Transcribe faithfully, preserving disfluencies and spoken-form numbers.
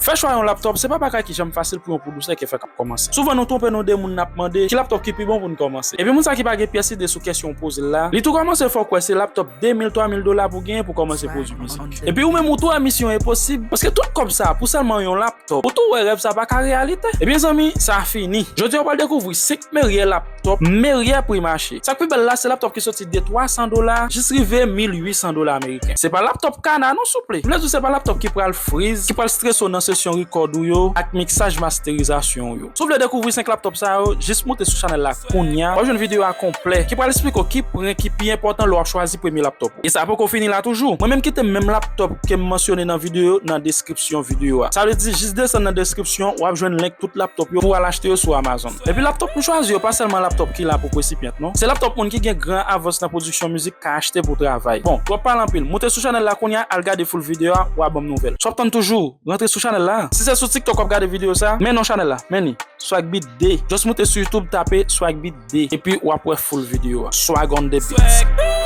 Fè chwa yon laptop, se pa bagay ki janm fasil pou yon pwodisè ki fèk ap kòmanse. Souvan nou twonpe nou de moun n ap mande ki laptop ki pi bon pou n kòmanse. Epi moun sa ki pa gen pyès ide sou kesyon w poze l la, li tou kòmanse fè w kwè se laptop de mil, twa mil dola pou genyen pou kòmanse pwodui mizik. Epi ou menm ou tou wè misyon enposib, paske tout kòb sa pou sèlman yon laptop, ou tou wè rèv sa pa ka reyalite. Ebyen zanmi, sa fini. Jodi a w pral dekouvri senk meyè laptop, meyè pri mache. Sa k pi bèl la, se laptop ki soti de twa san dola jis rive mil uit san dola ameriken. Se pa laptop kana non, souple. M vle di w se pa laptop ki pral friz, ki pral strese w nan sesyon rekòd ou yo ak miksaj masterizasyon w yo. Si w vle dekouvri senk laptop sa yo, jis moute sou chanèl la kounye a. W ap jwenn videyo a konplè ki pral esplike w ki pwen ki pi enpòtan lè w ap chwazi premye laptop ou. E sa poko fini la toujou. Mwen menm kite menm laptop ke m mansyone nan videyo nan deskripsyon videyo a. Sa vle di jis desann nan deskripsyon, w ap jwenn link tout laptop yo pou w al achte yo sou Amazon. Epi laptop m chwazi yo pa sèlman laptop ki la pou presipyant non. Se laptop moun ki gen gran avans nan pwodiksyon mizik ka achte pou travay. Bon, twòp pale anpil. Moute sou chanèl la kounye a, al gade full videyo a, w a ban m nouvèl. Si w ap tann toujou, rantre sou chanèl la. Si se sou TikTok w ap gade videyo sa, men non chanèl la, men li. Swag Beat de. Just moute sou YouTube, tape Swag Beat de. Epi w ap wè full videyo a. Swag on the beat.